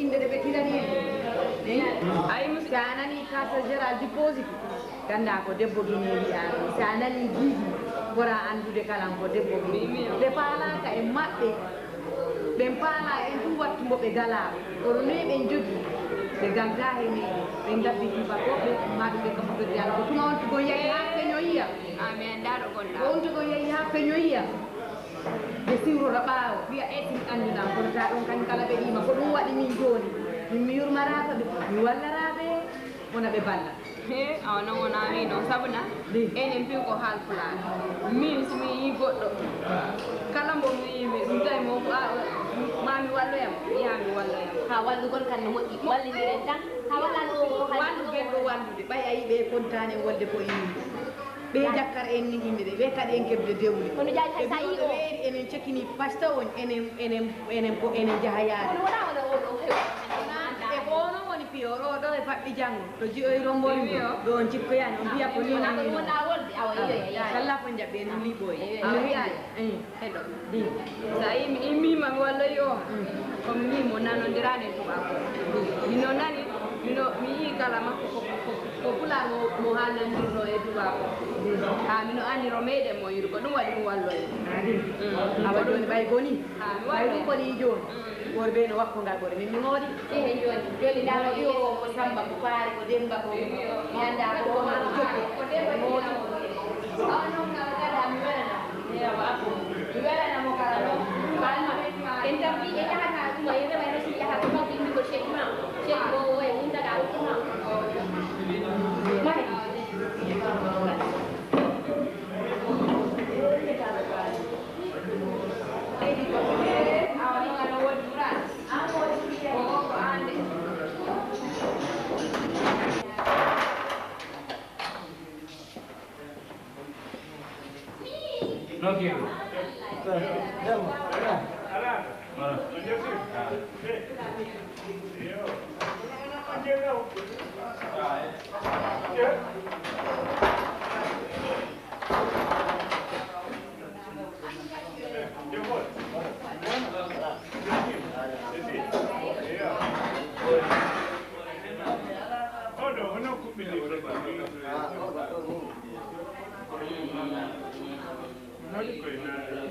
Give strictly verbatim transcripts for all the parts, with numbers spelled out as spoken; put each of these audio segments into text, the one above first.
Yimɓe de ɓe tinani en. Eyi. Ayi, musidɗo. Si a nanii Casa Géral di Positi, gannda ko debbo Guinée wiyaa ɗum. Si a nanii Gigi, ɓura anndude kala ko debbo Guinée. Ɓe paalaaka e maɓɓe. Ɓen paalaa en ɗum wattu mbo ɓe galaa. Kono nii ɓen jogii. Ɓe galdaa he meeɗen. Ɓe ngabbi ɗum bakooɓe, maa ɗum ɓe kaɓɓorde Alla. Ko tuma on tugo yahi haa feñoyiya. Amen. Ndaa ɗo gonɗaa. Ko on tugo yahi haa feñoyiya. Ɓe siwrora ɓaawo, wiya, "E, si mi anndinan, kono taa ɗon kañ kala ɓe ɗiima." Ko ɗum waɗi min jooni. Min mi yurmaraaka ɓe, mi wallaraaka ɓe, wona ɓe balla. He, awa non wonaa min non, sabu na, enen piw ko Haalpulaar. Min, si mi yii goɗɗo, kala mbo mi yii, mi, mi tawi mo, a, ma mi walloyam, mi yaha mi walloyam. Haa wallugol kan no moƴƴi, wallindiren tan. Haa wallano o, o, wallu ɓen ɗo wallude, ɓay a yii ɓe kontaani wolde ko e yimɓe. Ɓe jakkar en ni yimɓe ɓe, ɓe kadi en keɓde dewle. Kono Jaaji hay sa yii o. Weeri enen cekini pasta on, enen, enen, enen ko enen jaha yaade. Kono wona wona o ɗo hew. E ko ono woni piyo, ɗo, ɗo e faɓɓi janngo, ɗo jiyoyi rombol ɗo on cikkoyaani, on mbiya ko ni woni ɗum. Wona wolde, awa iyo, iyo. Kala ko jaɓɓe ɗum liɓoyi. Iyo, iyo. Eyi. Heɗo. Sa yii mi immiima mi walloyi o, ko mi mii mo nanondiraani e tubaako. Mino nani, mino, mi yii kala makko ko, ko, ko pulaar mo, mo haalnandirnoo e tubaako. Haa mino anndi ro meeɗen mo yiɗu, ko ɗum waɗi mo walloyi. Awa jooni ɓay goni. Haa mi walloyi. Ɓay ɗum ko ɗi jooni. Worɓe no wakko ngal ɓore min mi moodi. Ehe, jooni, jooni ndaa moodi o ko Samba, ko Paari, ko Demba, ko mi anndaa ko Omar, ko Jokko. Moodi. Awa noon ngal gada mi welana. Ewa, mi welana mo kala noon. Balma, en tampi e yahata ɗum, e rewa e resi yahata ɗum, ɗum ko Cheikh Imam. Cheikh Bobo e Muntaga Usman. Mahe.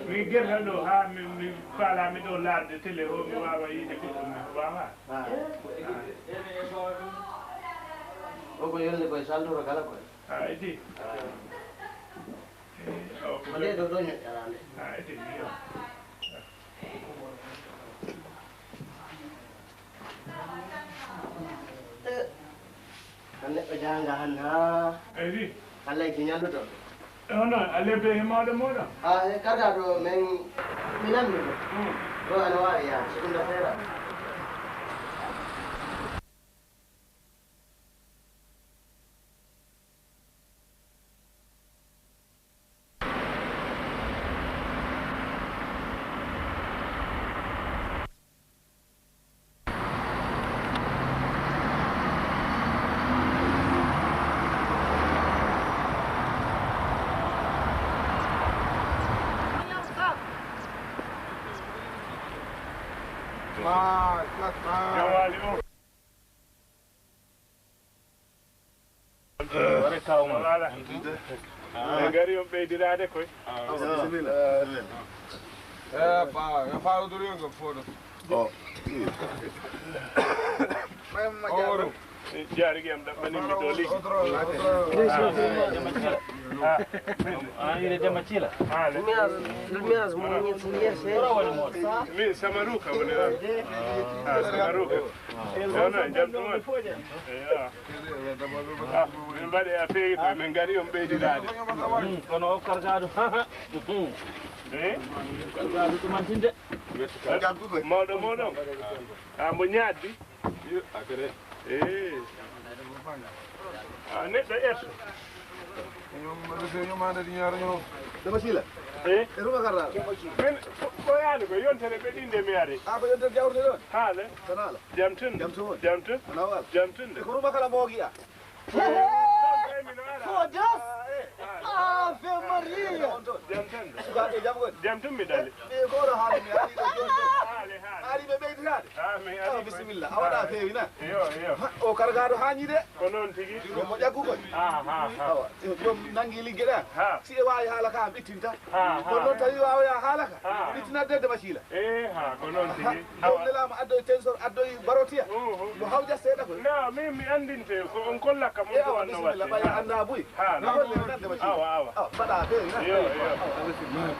Min gerta ɗo haa min, min faalaa mi ɗo laarde télé o, mi waawa yiide ɓiɗɗo mi waawa. O ko yolde koye salduɗo kala koye. A eti. Ko nde ɗo ɗo ñoƴƴaraande. A eti, iyo. An neɗɗo jaanga han haa. Eyi. Alla e ñalluɗo. E hono a lebde e mawɗo mooɗon? A e kada ɗo men mi lammi ɗo. Ɗo ana waawi yaade, so ɗum na feera. Voilà. En ngari on ɓeydiraade koy. Bisimilla. Eh, pa, yo fa uduriyo ngam fodo. Oh. Oro. Jaarigi am ɗaɓɓani mi ɗo ligi. Ah. Ah. An ire Demba Cila. Ah, le. Lumias, Lumias, mo ñi fu yese. Mi Samaruka woni lan. Ah, Samaruka. Wona jam ɗum on. Eya. Ah, min mbaɗe a feewi koye, min ngari on ɓeydiraade. Hmm, kono o kargaaɗo. Eh? Kargaaɗo ɗumantinde. Mawɗo mooɗon. Ah, mbo ñaaddi? Eh. Ah, neɗɗo erto. Dama Sila. Eh? E Ruba Karla. Min, ko, ko yaani ko yontere ɓe ɗinde mi ari. Ah, ko yontere jawte ɗon? Haale. Tanala. Jam tun. Jam tun. Jam tun. Tanawal. Jam tun de. E ko Ruba kala mo giya. Eh, ɗon kay mi no ara. Fodas. Ah, eh. Ave Maria. Jam tun de. Sukaaɓe jam woni. Jam tun mi dali. E ko ɗo haale mi ari ɗo joni ɗo. Haale, haale. Ɓe ɓeyditaade. Ah, mi Awa, ari koy. Bisimilla. A waɗa feewi na? Yo, yo. Ha, o kargaaɗo haañi de. Ko noon tigi. Yo mo ƴaggu koy. Ah, ha, ha. Awa, joom nanngi ligge ɗa. Ha. Si e waawi haala ka, am ittinta. Ha, ha. Kono noon tawi waawoya haala ka. Ha. Ittinat de, Dema Siila. Eh, ha, ko noon tigi. Ha. Joom nelaama addoy tensor, addoy barotiya. Mhm. Mo hawja seeɗa koy. Na, min mi anndinte ko on kolla kam. Eh, on ko awa, wanno bisimilla, watte. Ɓay a annda buy. Ha, na. Golle nan, Dema Siila. Awa, awa. Awa, mbaɗa feewi na? Yo, yo. Awa, bisimilla.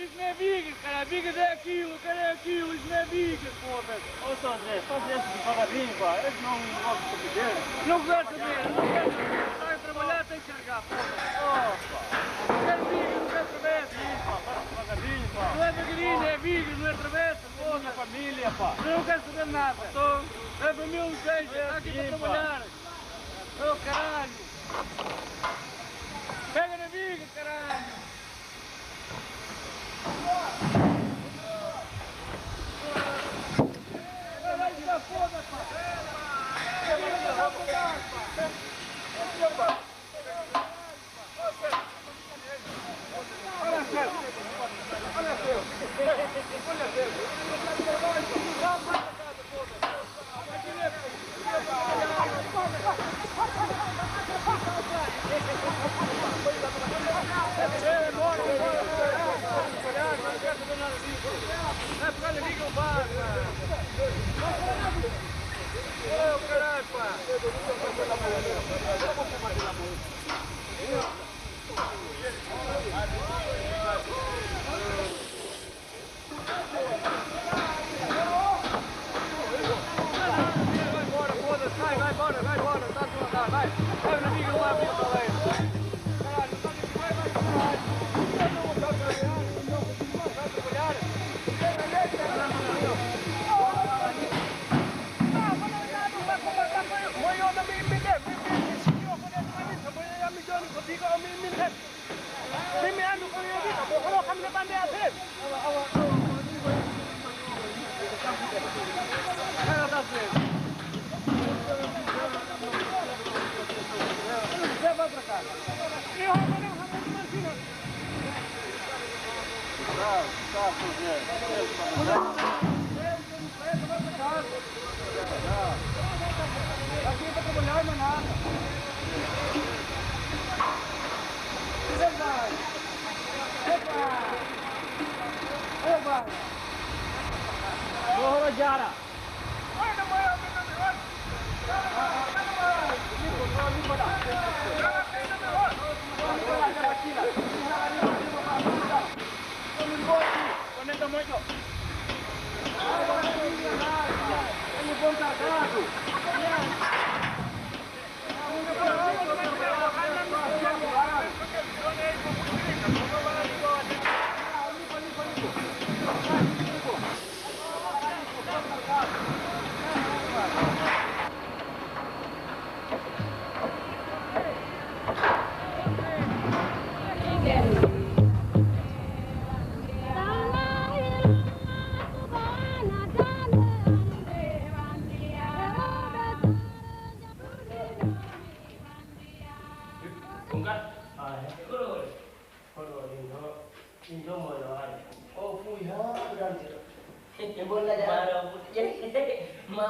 Isme bigel, cara, bigel de kiu, cara, kiu, isme bigel, foda-se. Ô, São José, faz esse devagarinho, pá. Esse não gosta de beber. Não gosta de beber, não gosta de beber. Sai trabalhar, tem que carregar, foda-se. Opa. Quer bigel, não quer travessa. Sim, pá, faz devagarinho, pá. Não é devagarinho, é bigel, não é travessa, foda-se. Minha família, pá. Não quer saber nada. Então, é para mim um seja, está aqui para trabalhar. Ô, caralho. Pega na bigel, caralho. Min mi anndu ko yeeɗi ko hono kam ne ɓande affaire. Kala affaire. C'est votre cas.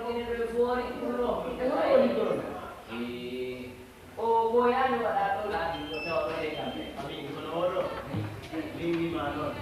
ɗo ene ɗo e foori ɗum ɗo. E hono woni ɗo? Ee, o ɓooyaani waɗa ɗo laabi ko tawa ɗo e kamɓe. Amin, kono oɗo, min wiima noon.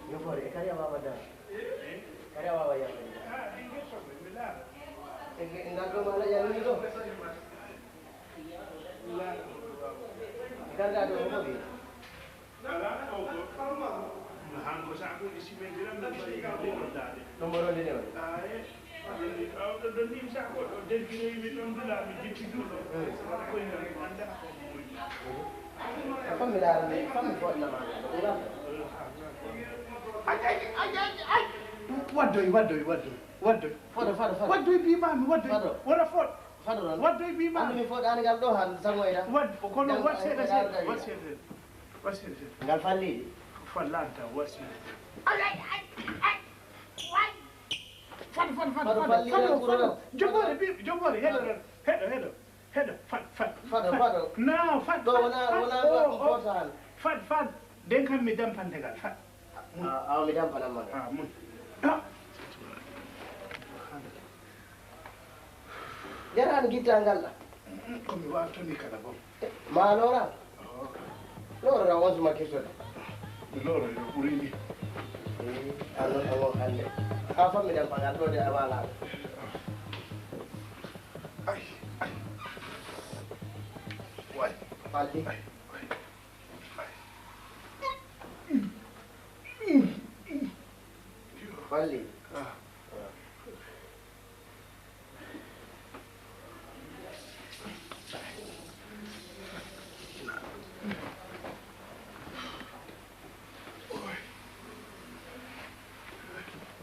Yofoore, e kadi a waawaa dal. Kadi a waawaa yamani. E, e ngal ɗo maa laƴa ni ɗo. Garda ɗo ko fofi. Ala, o ko. No han ko sa ko isi men dira men bari ko ko dade. No mo ronde ne woni. Ay, o do do nim sa ko do de gire mi don dula mi jitti du. Ko ina ko anda ko mo. Fammi laara ni, fammi fodna ma. Ay, ay, ay, ay, ay. Waddoy, waddoy, waddoy, waddoy. Fado, fado, fado. Waddoy bi mami, waddoy. Fado. Wala fod. Fado ran. Waddoy bi mami. Andu mi fodani ngal ɗo han sangoyta. Wad, kono wat seeɗa seeɗa, wat seeɗa seeɗa. Wat seeɗa seeɗa. Ngal falli. Fallanta, wat seeɗa seeɗa. Ay, ay, ay, ay. Way. Fado, fado, fado, fado, fado, fado, fado. Jogore, bi, jogore, heɗo, heɗo, heɗo, heɗo, fado, fado, fado, fado. No, fado, ɗo fado, wona, fado, wona ɗo, goɗɗum o, fota han. Fado, fado. Den kam mi dampante ngal, fado. A, awa mi dampanan ma ngal. Ah, mun. Ah. Jaraani gittal ngal ɗa. Mm, ko mi waawtoni kala boom. Ma loora? Oh. Loora on suma kirtoɗa. Mi loora yo ɓuri ni. Eh, a non a won hannde. Haa fammi ɗen pagal ɗo de a waalaa. Ay, ay. Way. Falli. Ay, ay. Falli. Ah.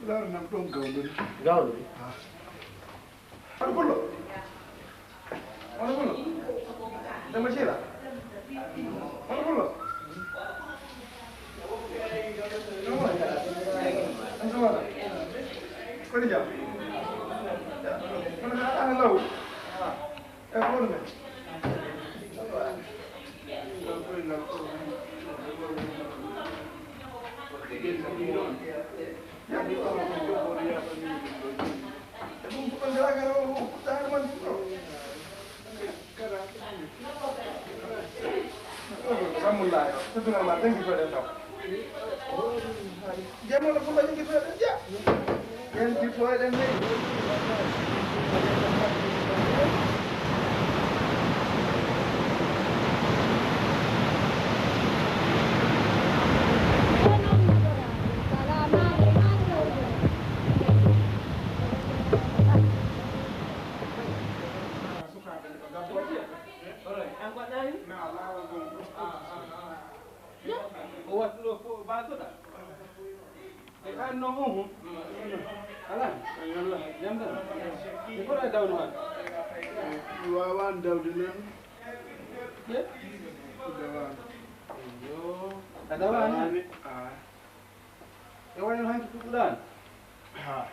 Laaranam ɗon gawlo ni. Gawlo ni? Ah. Hono Pullo? Hono Pullo? Demba Sila? Hono Pullo? Hono Pullo? An Sumana? Kodi jam? Hono ka ana law? E hono men? Samullah, teddugal ma, thank you for the help. Jamano ko waɗi ko waɗi ja. Thank you for the help. An ko a ɗaani? O wattu ɗo fof, baatoɗa. E an no, oho. Alaa. Jam tan. Mi fota e dawde waɗde. Mi waawaa dawde noon. Ye? Mi dawaani. Yo. A dawaani? Dawaani. Ah. E wayno hanki puɗɗuɗaani? Ha.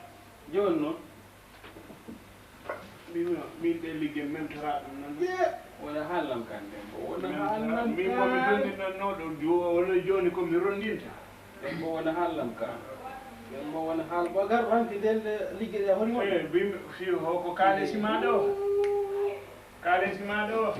Jooni noon? Min, min ɗe ligge memtoraa ɗum noon. Ye! Wona haallam kan, Dembo. Wona haallam kan. Min ko mi rondinannoo ɗo jo-, wona jooni ko mi rondinta. Dembo, wona haallam kan. Dembo, wona haal-, ko a garɗo hanki nden ligge ɗe, holi won? Eh, bim-, fi-, ho-, ko kaalisi ma ɗo. Kaalisi ma ɗo.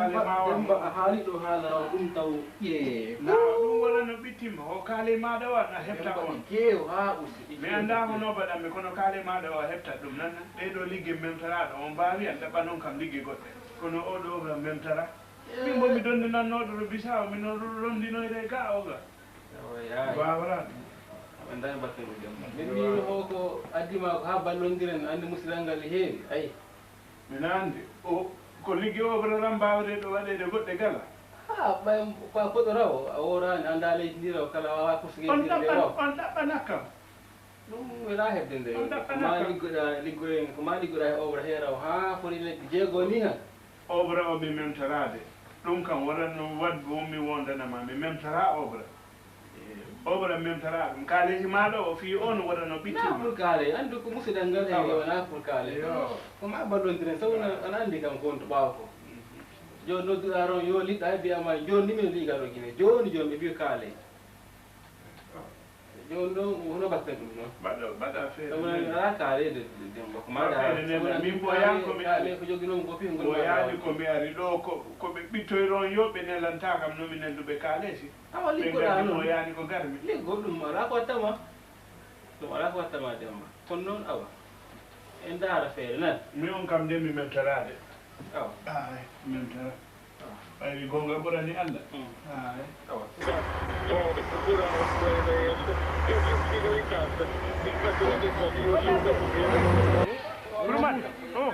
Demba, a haali ɗo haala raw ɗum taw ƴeewe. Na ɗum wala no ɓittima, o kaale maaɗa o a heɓta on. Keew haa usi. Mi anndaa hono baɗanmi, kono kaale maaɗa o a heɓta ɗum nan. Ɗee ɗo ligge memtaraaɗo, on mbaawi an ɗaɓɓa noon kam ligge goɗɗe. Kono oo ɗo ga memtara. Min mbo mi donndinannooɗo ɗo Bisaawo, min no ronndinoyre ga o ga. Waawara ɗum. Min ni ho ko addi ma ko haa ballondiren, anndi musiɗal ngal heewi. Ayi. Mbiɗa anndi o ko ligge obrere am mbaawde ɗo waɗeede goɗɗe gala. Ha ɓay ko a koɗo raw a woraani annda leydi ndi raw kala wawa kursugeji on ɗaɓɓana kam. Ɗum wela hedde nde ko ma liggoɗa liggoyen ko ma liggoɗa e obre he raw ha foti lebbi jeego ni han. Obre o mi memtoraade ɗum kam waɗatno waɗ bo mi wondana ma mi memtora obre. Obra memtara ɗum kaaleeji maaɗa o fii on wara no ɓitti na pour kaale anndu ko musidal ngal heewi wona pour kaale ko ma ballondiren sabu ana anndi kam ko on to ɓaawa ko jooni nodduɗa ron yo liɗɗa e mbiyama jooni ni min liiga ɗo gine jooni jooni ɓe mbiyo kaale jooni ɗo hono batten ɗum noon mbaɗa mbaɗa feere sabu nan ala kaaleede demba ko maɗa min ɓoyanko mi ari ko joginoomi ko fii ngol ɓoyaani ko mi ari ɗo ko ko ɓe ɓittoyron yo ɓe nelantaa kam no mi nelduɓe kaaleesi Awa liggoɗa noon. Yaani ko garmi. Liggo ɗum alaa ko wattama. Ɗum alaa ko wattama Demba. Kono noon awa. En ndaara feere nan. Mi on kam nde mi memtaraade. Awa. Aay, memtara. Ɓayri goonga ɓurani Allah. Aay. Awa. Kurman. Oh.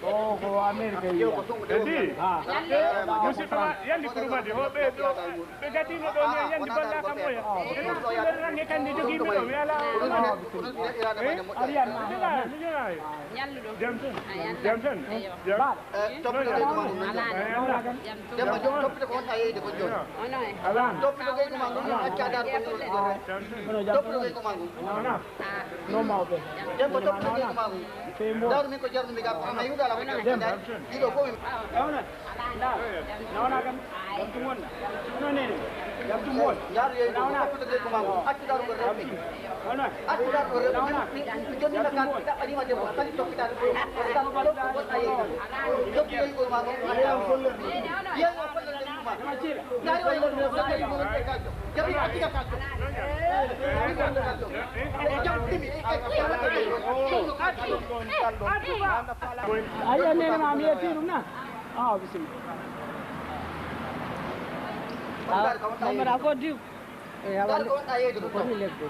O ko Amerika yiya. Edi. Musidɗo ma yandi kurmadi ho ɓe ɗo ɓe gatino ɗo ni yandi balla kam oya. Ɓe nange kandi jogiɓe ɗo mi ala. Ariyan. Jam tan. Jam tan. Jam. Jam. Toppito ko wonta yeyde ko joni. Ala. Toppito ko ma ɗum acca dar ko. Toppito ko ma ɗum. Ala. No mawɓe. Debbo toppito ko ma ɗum. Sey mbo. Dawru min ko jarnu mi gam ko ma yuga la wona. Dido ko mi. Nawna. Nawna kam. Kam tum wonna. No nene. Kam tum won. Daru yeyi ko toppito ko ma ɗum. Accu daru ko rewmi. Accu daru ko rewmi. Mi jonni na kan da bari ma debbo kali toppita ko. Kan ko ko ayi. Jokki yeyi ko ma ɗum. Yeyi ko ko ma. Ngari wayi ko ko ko. Ayi a nene ma mi yetti ɗum na. Ah bisimilla. Mamara ko diw. E awal ko ni leggo.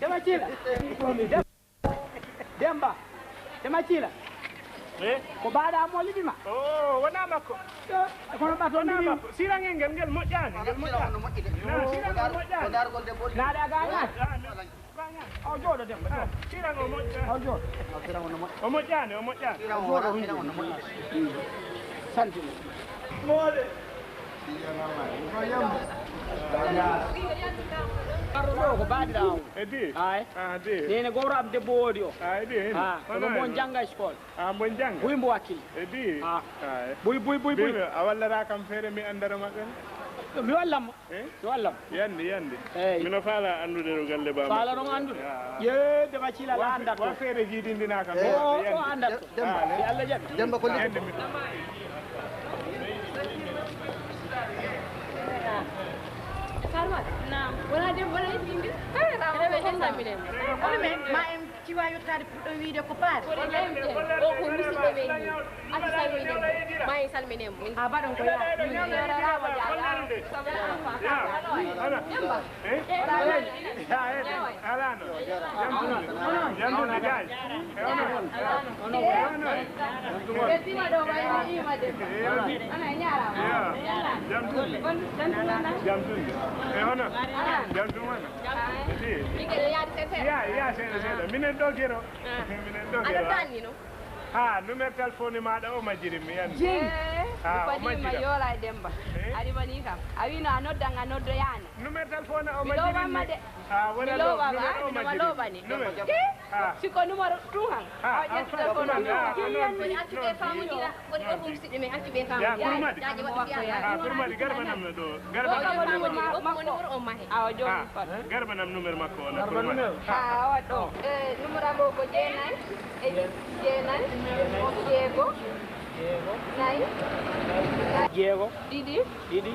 Dema cila. Demba, Demba Cila. Eh? Ko baɗa mo liɓi ma? Oh, wona makko. Kono ɓato wona makko. Sirangel ngel ngel moƴƴani, ngel moƴƴani. Na sirangel moƴƴani. Naɗa gañani. Aw jooɗo Demba. Sirangel moƴƴani. Aw jooɗo. O moƴƴani, o moƴƴani. Jooɗo hunde. Santi. Moole. Arɗo ɗo ko baɗirawo. E di? Ay. Ah, di. Nene goro am debbo woodi o. Ah, e di. Ah, kono mon janga école. Ah, mon janga. Buy mbo wakkil. E di. Ah. Buy buy buy buy. A wallara kam feere mi andara maɓɓe. Mi wallamma. Eh? Mi wallam. Yande yande. Eyyi. Mino faala andude ɗo galle baba. Faala ɗon andude. Yeede ma cila la andat. Wa feere jiidindina kam. O o andat. Demba. Si Allah jaɓi. Demba ko liggotoo. Farmata? Naam. Wona debbo wona ɓinngel? Kala rama ko en salminen. Kono men ma en ciwa yottaade pour ɗo wiide ko paari. O ko musidɗo men ni. Accu salminen mo. Ma en salminen mo. A baɗon ko yaa. Min yararaama jaaraama. Demba. Eh? Alano. Jamtunde gay. Ɓe tima ɗo wayno ima de. Ana ñaarama. Jamtunde. Jamtunde. E hono. Jamtunde. Ɓiggel yaadi seeɗa seeɗa. Ya ya seeɗa seeɗa. Minen ɗo gero. Minen ɗo gero. Ana tanni no. Ha numéro téléphone maɗa o majjiri mi yandi. Jeyi. Ha o majjira. Yola e Demba. Ari mani kam. A wino a noddan a noddoyani. Numéro téléphone o majjiri. Mi lowanma de. Ha wala lo numéro o majjiri. Loɓama. Siko numéro tun han. Ha. Awa ƴettu téléphone o. Woni accu ɓe famodira. Woni o ɗum siɗɗo men accu ɓe famodira. Ya kurmadi. Ha kurmadi garba nam no ɗo. Garba nam. Woni numéro o mahe. Awa joni. Garba nam numéro makko o na kurmadi. Ha awa ɗo. E numéro am o ko jeenayi. E jeenayi, jeego, Nayi. Jeego. Ɗiɗi. Ɗiɗi.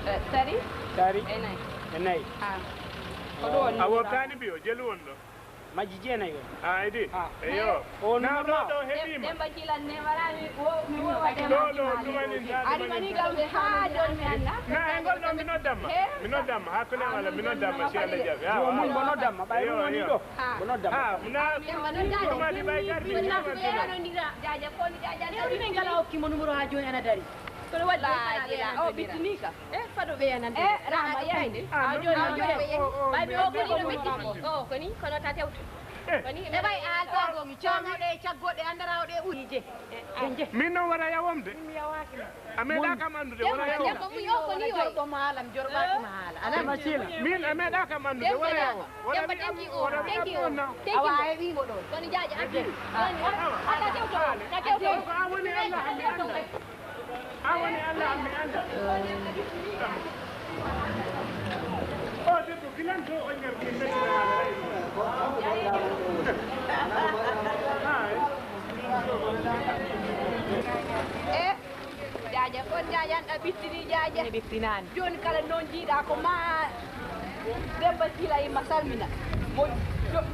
Eh, tati. Tati. E nayi. E nayi. Ah. Ko ɗum woni. A woptaani bi o jelu won ɗo. Majji jeenayi on. Ah, idi. Ah. Eyo. On na ɗo ɗo heɓiima. Ɗemba Kilan ne waraani wo mi wo wa ɗemba. Ɗo ɗo ɗumani. Ari mani kam ɓe haa jooni mi annda. Na e ngol ɗo mi noddamma. Mi noddamma hakkunde wala mi noddamma si Allah jaɓi. Ah, mun mo noddamma ɓay ɗum woni ɗo. Mo noddamma. Ah, muna. Ɗemba no jaje. Ɗumani ɓay gardi. Muna ko yeranondira. Jaja ko ni jaja. Ɗemba min kala okki mo numéro haa jooni ana dari. Kono waɗi o ɓittini ka. E fado ɓeyanande. E rama yande. A joni a joni. Ɓay mi o koni no metti. O koni kono ta tewtu. Koni e ɓay alfago mi conoɗe caggoɗe andarawo ɗe uri je. Min noon wara yawom de. A meeɗa kam anndude wara yawom. Ko mu yo koni yo. Jorɗo maalam jorɓaki ma haala. Ala masila. Min a meeɗa kam anndude wara yawom. Wara mi am wara mi am noon na. Awa ay wimo ɗon. Kono jaaji a jiri. Ala tewto. Ta tewto. Ko a woni Allah mi annda. A woni Allah, mi annda. O debbo, gilan dow on ñam kin meti. E jaaja kon jaajan ɗa ɓittini jaaja. Mi ɓittinaani. Jooni kala noon jiiɗa ko ma Demba Sila yimma salmina. Mo jo-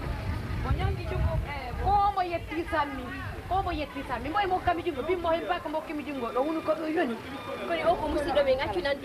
mo ñangi jungo e ko mo yetti sammi. Ko mo yetti sammi. Mboy mo kami jungo bimmo hen bako mo kami jungo. Ɗo woni ko ɗo yoni. Kono o ko musidɗo men accu nan.